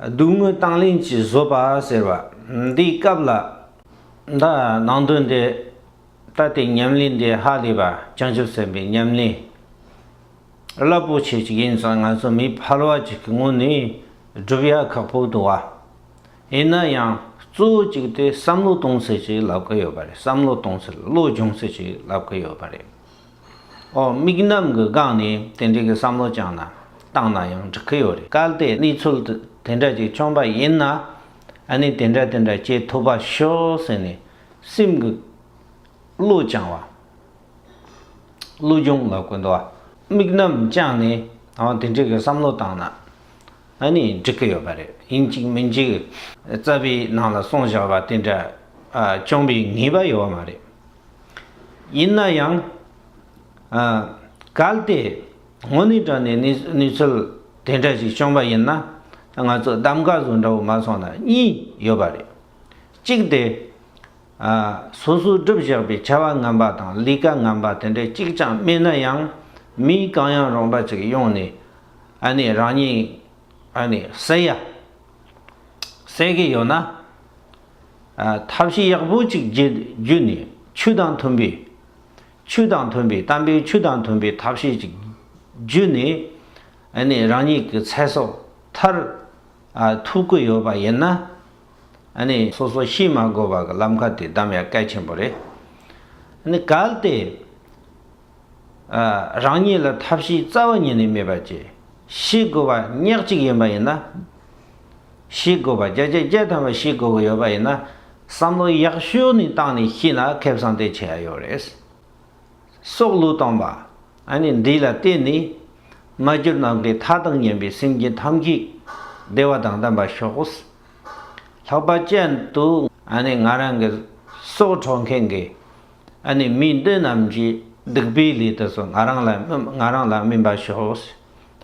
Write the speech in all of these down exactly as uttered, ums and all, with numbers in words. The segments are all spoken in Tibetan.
སྡུག་བསྔལ་དང་ལེན་གྱི་བཟོད་པ་ཟེར་བ་འདིའི་སྐབས་ལ། ད་ནང་དོན་འདི། ད་དེ་ཉམས་ལེན་འདི་ཧ་ལས་པ་བྱང་ཆུབ་སེམས་དཔའི་ཉམས་ལེན། རླབས་པོ་ཆེ་ཅིག་ཡིན་ཙང་ང་ཚོ་མི་ཕལ་བ་ཅིག་གི་ངོས་ནས་སྒྲུབ་ཡ་ཁག་པོ་འདུག་བ། ཡིན་ན་ཡང་གཙོ་བོ་གཅིག་དེ་བསམ་བློ་གཏོང་ཚུལ་ཅིག་ལབ་ཀྱི་ཡོད་པ་རེད། བསམ་བློ་གཏོང་ཚུལ། བློ་སྦྱོང་ཚུལ་ཅིག་ལབ་ཀྱི་ཡོད་པ་རེད། ཨོ། དམིགས་རྣམ་གྱི་སྒང་ནས་དེ་འདྲའི་གི་བསམ་བློ་བཅངས་ན་བཏང་ན་ཡང་འགྲིག་གི་ཡོད་རེད། གལ་ཏེ་གནས་ཚུལ་དེ་དེ་འདྲ་ཅིག་བྱུང་པ་ཡིན་ན། ཨ་ནི་དེ་འདྲ་དེ་འདྲ་བྱེད་ཐུབ་པ་ཤོག་ཟེར་ནས་སེམས་ཀྱི་བློ་སྦྱང་བ། བློ་སྦྱོང་ལབ་དགོས་འདུག་དམིགས་རྣམ་བཅངས་ནས། ཨ། དེ་འདྲའི་གི་བསམ་བློ་བཏང་ན་ཨ་ནི་འགྲིག་གི་ཡོད་པ་རེད། ཡིན་གཅིག་མིན་གཅིག་རྩ་བའི་ནང་ལ་གསུངས་བཞག་པ་དེ་འདྲ། ཨ། བྱུང་བའི་ངེས་པ་ཡོད་པ་མ་རེད། ཡིན་ན་ཡང་། ཨ། གལ་ཏེ་དངོས་གནས་དྲང་གནས་གནས་གནས་ཚུལ་དེ་འདྲ་ཞིག་བྱུང་བ་ཡིན་ན། ང་ཚོ་གདམ་ག་བཟོ་འདྲ་བོ་མ་སོང་ན་གཉིས་ཡོད་པ་རེད། གཅིག་དེ། ཨ། སོ་སོས་བསྒྲུབས་བཞག་པའི་བྱ་བ་ངན་པ་དང་ལས་ཀ་ངན་པ་དེ་འདྲ་གཅིག་ཀྱང་མེད་ན་ཡང་། མི་གང་ཡང་རུང་བ་ཅིག་ཡོང་ནས་ཨ་ནི་རང་ཉིད་ཨ་ནི་བསད་ཡ། བསད་ཀྱི་ཡོད་ན། ཨ། ཐབས་ཤེས་ཡག་པོ་ཅིག་བརྒྱུད་བརྒྱུད་ནས། ཆོས་དང་མཐུན་པའི། ཆོས་དང་མཐུན་པའི། དམ་པའི་ཆོས་དང་མཐུན་པའི་ཐབས་ཤེས་ཅིག་བརྒྱུད་ནས། ཨ་ནི་རང་ཉིད་ཀྱི་ཚེ་སྲོག་མཐར། ཨ། ཐུག་གི་ཡོད་པ་ཡིན་ན། ཨ་ནི་སོ་སོ་ཤི་མ་དགོས་པ་གི་ལམ་ཁ་དེ་གདམ་ཡ་གལ་ཆེན་པོ་རེད། ཨ་ནི་གལ་ཏེ། ཨ། རང་ཉིད་ལ་ཐབས་ཤེས་རྩ་བ་ཉིད་ནས་མེད་པ་བྱས། ཤི་དགོས་པ་ཉག་གཅིག་ཡིན་པ་ཡིན་ན། ཤི་དགོས་པ། བརྒྱ་ཆ་བརྒྱ་ཐམ་པ་ཤི་དགོས་ཀྱི་ཡོད་པ་ཡིན་ན། བསམ་བློ་ཡག་ཤོས་ནས་བཏང་ནས་ཤི་ན་ཁེ་བཟང་དེ་ཆེ་ཡ་ཡོད་རེད། སྲོག་བློས་བཏང་བ། ཨ་ནི་འདི་ལ་བརྟེན་ནས་མ་གྱུར་ནམ་མཁའི་མཐའ་དང་མཉམ་པའི་སེམས་ཅན་ཐམས་ཅད་བདེ་བ་དང་ལྡན་པ་ཤོག། ལྷག་པ་ཅན་དུ་ཨ་ནི་ང་རང་གི་སྲོག་འཕྲོག་མཁན་གྱི་ཨ་ནི་མི་འདི་རྣམས་ཀྱི་སྡིག་པའི་ལས་དེ་ཚོ་ང་རང་ལ་ང་རང་ལ་སྨིན་པ་ཤོག།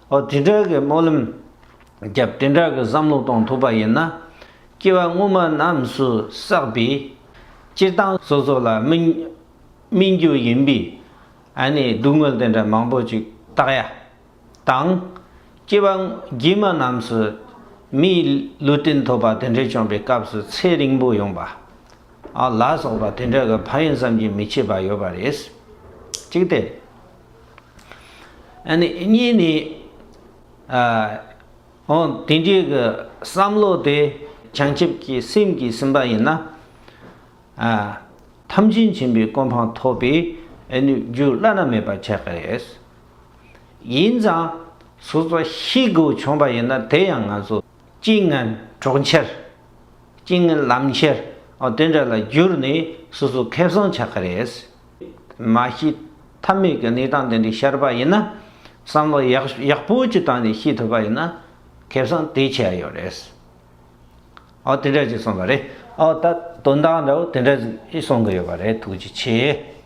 འོ། དེ་འདྲ་གི་སྨོན་ལམ་བརྒྱབ། དེ་འདྲ་གི་བསམ་བློ་གཏོང་ཐུབ་པ་ཡིན་ན། སྐྱེ་བ་སྔོན་མ་རྣམས་སུ་བསགས་པའི་སྤྱིར་བཏང་སོ་སོ་ལ་སྨིན་སྨིན་རྒྱུ་ཡིན་པའི་ཨ་ནི་སྡུག་བསྔལ་དེ་འདྲ་མང་པོ་ཅིག་བཏགས་ཡ་དང་། སྐྱེ་བ་རྗེས་མ་རྣམས་སུ་མིའི་ལུས་རྟེན་ཐོབ་པ་དེ་འདྲ་བྱུང་བའི་སྐབས་སུ་ཚེ་རིང་པོ་ཡོང་བ། ཨ། ལ་སོགས་པ་དེ་འདྲ་གི་ཕན་ཡོན་བསམ་གྱིས་མི་ཁྱབ་པ་ཡོད་པ་རེད། གཅིག་དེ། ཨ་ནི་གཉིས་ནི། ཨ། འོ། དེ་འདྲའི་གི་བསམ་བློ་དེ་བྱང་ཆུབ་ཀྱི་སེམས་ཀྱིས་ཟིན་པ་ཡིན་ན། ཨ། ཐམས་ཅད་མཁྱེན་པའི་གོ་འཕང་ཐོབ་པའི་ཨ་ནི་རྒྱུ་བླ་ན་མེད་པ་ཆགས་ཀྱི་རེད། ཡིན་ཙང་སོ་སོ་ཤི་དགོས་བྱུང་བ་ཡིན་ན། དེ་ཡང་ང་ཚོ་རྐྱེན་ངན་གྲོགས་འཆར། རྐྱེན་ངན་ལམ་ཁྱེར། འོ། དེ་འདྲ་ལ་གྱུར་ནས་སོ་སོ་ཁེ་བཟང་ཆགས་ཀྱི་རེད། མ་ཤི་ཐབས་མེད་ཀྱི་གནས་སྟངས་དེ་འདྲ་ཤར་བ་ཡིན་ན། བསམ་བློ་ཡག་ཡག་པོ་ཅིག་བཏང་ནས་ཤི་ཐུབ་པ་ཡིན་ན་ཁེ་བཟང་དེ་ཆེ་ཡ་ཡོད་རེད། འོ། དེ་འདྲ་ཅིག་གསུངས་པ་རེད། འོ། ད་དོན་དག་འདྲ་བོ་དེ་འདྲ་ཅིག་གསུང་གི་ཡོད་པ་རེད། ཐུགས་རྗེ་ཆེ།